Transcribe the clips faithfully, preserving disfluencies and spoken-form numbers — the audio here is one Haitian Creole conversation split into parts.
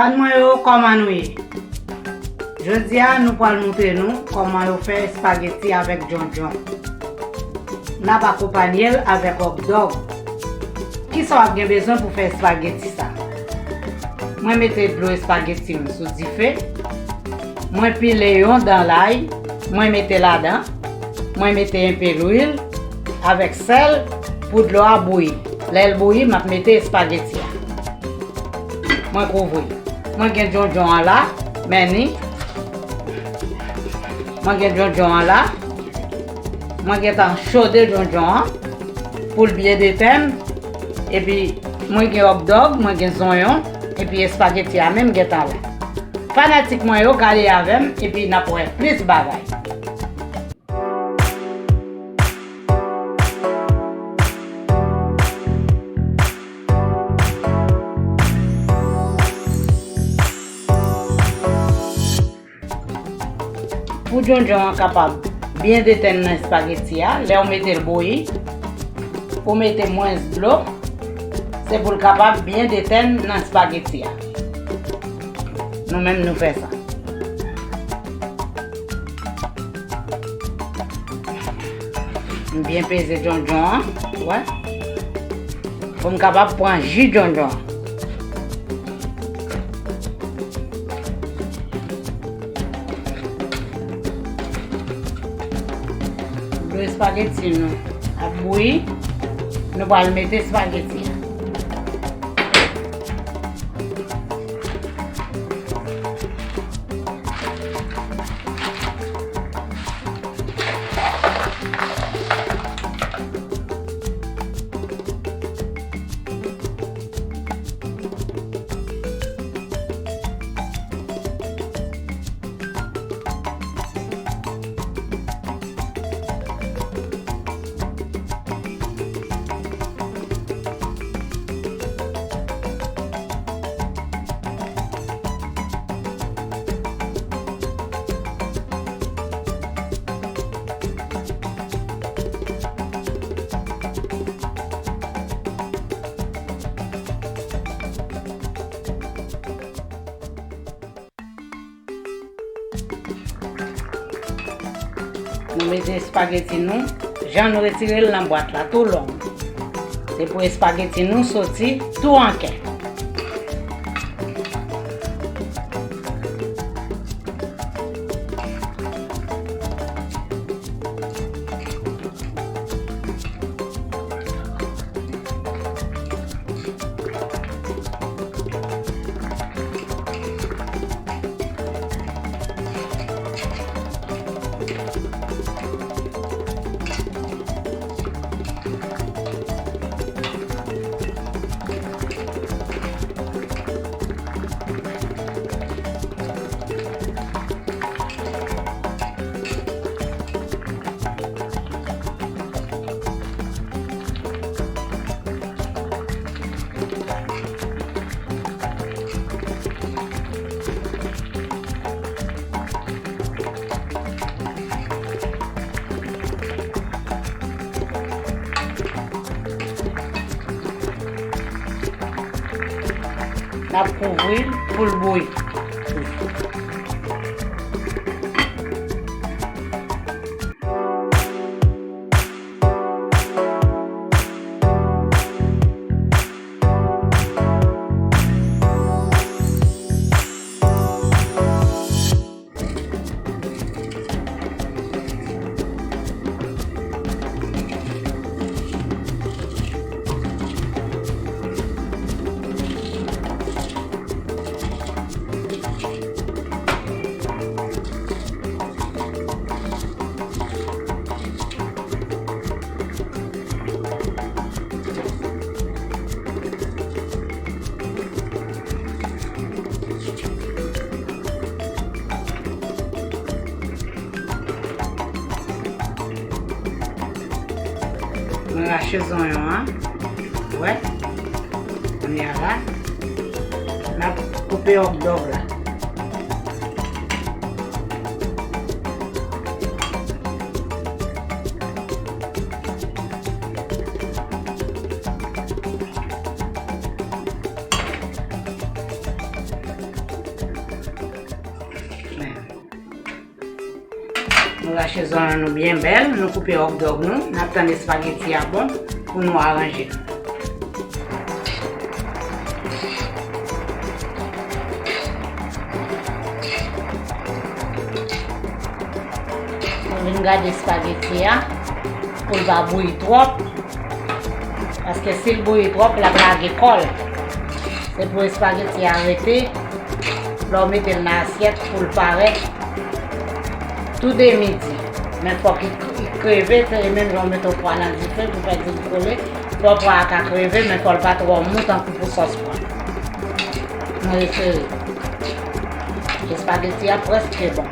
Fan mwen yo, kòman nou ye? Jodi a, nou pral montre nou kòman yo fè espageti avèk djondjon. N ap akonpanye l avèk òkdòg. Kisa w ap gen bezwen pou fè espageti sa? Mwen mete dlo espageti m sou dife. Mwen pile yon dan lay. Mwen mete ladan. Mwen mete enpe lwil avèk sèl pou dlo a bouyi. Lè l bouyi, m ap mete espageti a. Mwen kouvri. Mwen gen djondjon an la, men ni. Mwen gen djondjon an la. Mwen gentan chode djondjon an pou l byen detenn. Epi mwen gen òkdòg, mwen gen zonyon, epi espageti a menm gentan la. Fanatik mwen yo, gade avè m, epi n ap wè plis bagay. Pou djondjon an kapab byen detenn nan espageti a, lè w mete l bouyi, ou mete mwens dlo, se pou l kapab byen detenn nan espageti a. Nou menm nou fè sa. M byen peze djondjon an, wè. Pou m kapab pran ji djondjon an. Dlo espageti nou ap bouyi, nou pral mete espageti a. Nou mete espageti nou, jan nou retire l nan bwat la, tou long. Se pou espageti nou soti tou an kè. N ap kouvri l pou l bouyi. Mwen rache zonyon an. Wè. Kounye a la, n ap koupe òkdòg la. Nou rache zonyon nou byen bèl, nou koupe hòtdòg nou, n ap tann espageti a bon pou nou aranje l. Nou vin gade espageti a pou l pa bouyi twòp. Paske si l bouyi twòp, l ap lage kò l. Se pou espageti a rete, lè w mete l nan asyèt, pou l parèt tou de midi. Men fòk li, li kreve, se menm jan w mete yon pwa nan dife pou fè di l kole. Fò pwa a ka kreve, men fò l pa twò mou tankou pou sòs pwa. Mwen eseye. Espageti a prèske bon.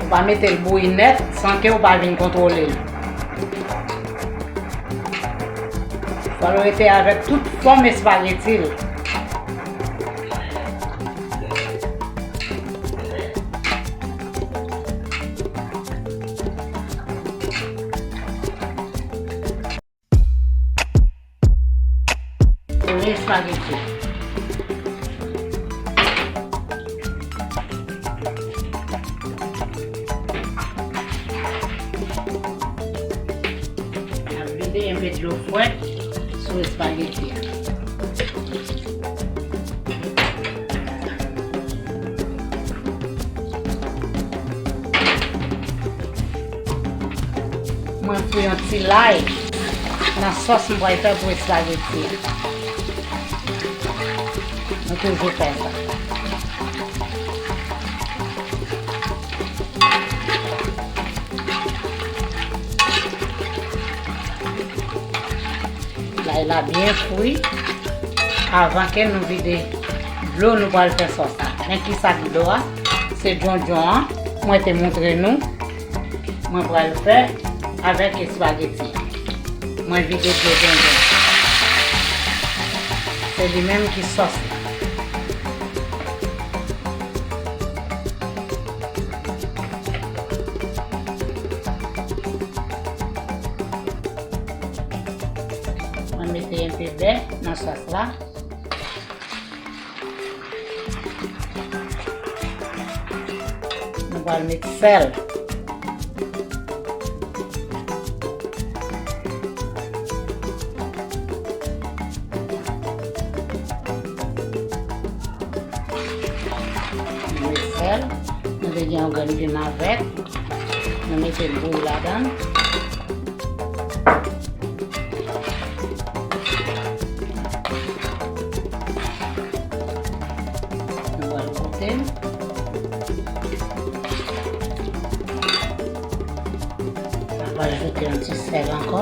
Ou pa mete l bouyi nèt san ke ou pa vin kontwole l. Fò l rete avèk tout fòm espageti l. Pou espageti. N ap vide enpe dlo frèt sou espageti a. Mwen fri yon ti lay nan sòs m pral fè pou espageti a. Nou toujou fè sa. Lay la byen fri. Avan ke nou vide dlo nou pral fè sòs la. Men kisa k dlo a? Se djondjon an. Mwen te montre nou. Mwen pral fè avèk espageti. Mwen vide dlo djondjon. Se li menm ki sòs la. Mwen mete enpe bè nan sòs la. Nou pral met sèl. Nou met sèl. Nou te gen yon grenn piman vèt. Nou mete l bouyi ladan l. Nou pral goute l. N ap ajoute yon ti sèl ankò.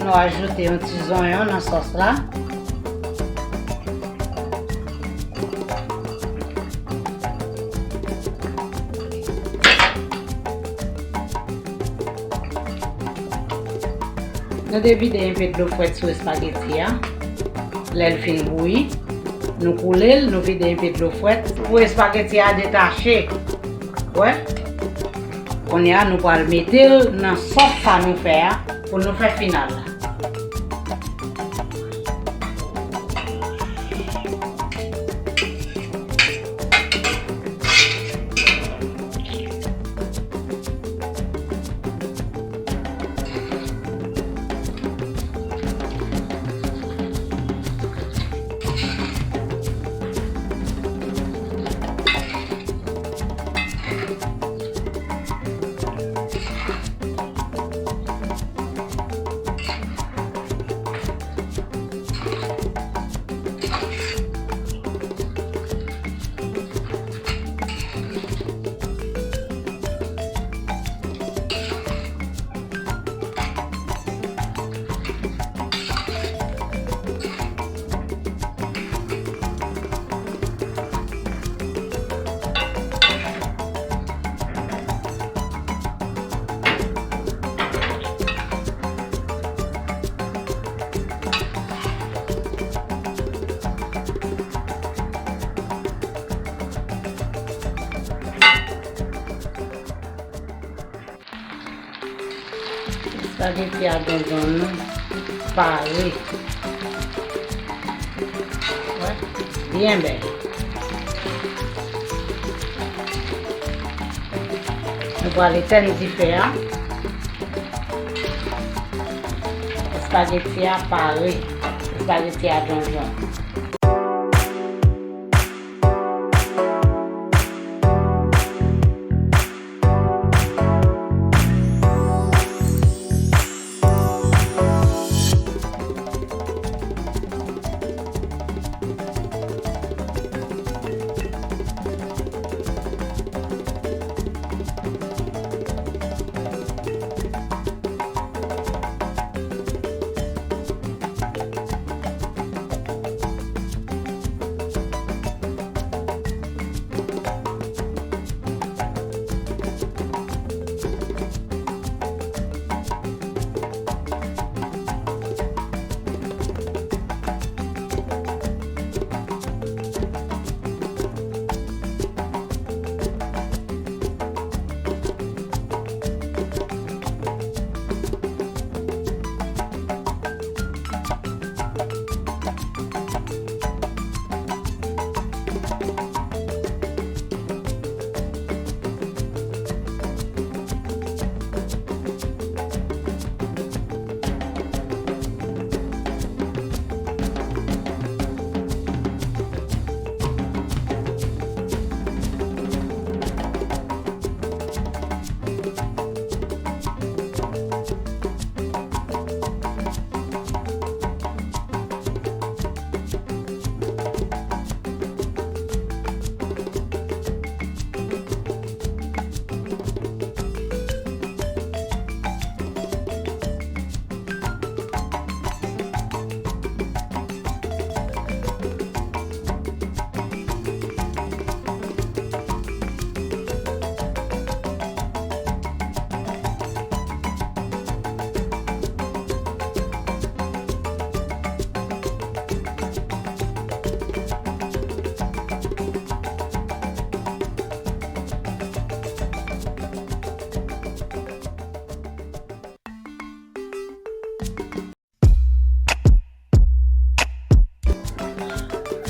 Nou ajoute yon ti zonyon nan sòs la. Nou te vide enpe dlo frèt sou espageti a. Lè l fin bouyi, nou koule l, nou vide enpe dlo frèt pou espageti a detache. Wè? Kounye a, nou pral mete l nan sòs sa nou fè a pou nou fè final la. Espageti a djondjon nou pare. Wè, byen bèl. Nou pral etèn dife a. Espageti a pare. Espageti a djondjon.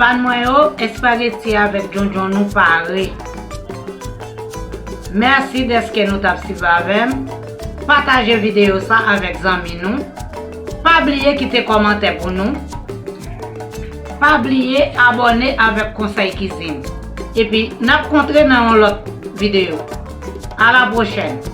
Fan mwen yo, espageti avèk djondjon nou pare. Mèsi dèske nou t ap swiv avè m. Pataje videyo sa avèk zanmi nou. Pa bliye kite kòmantè pou nou. Pa bliye abòne avèk Konsèy Kizin. Epi, n ap kontre nan yon lòt videyo. A la pwochèn!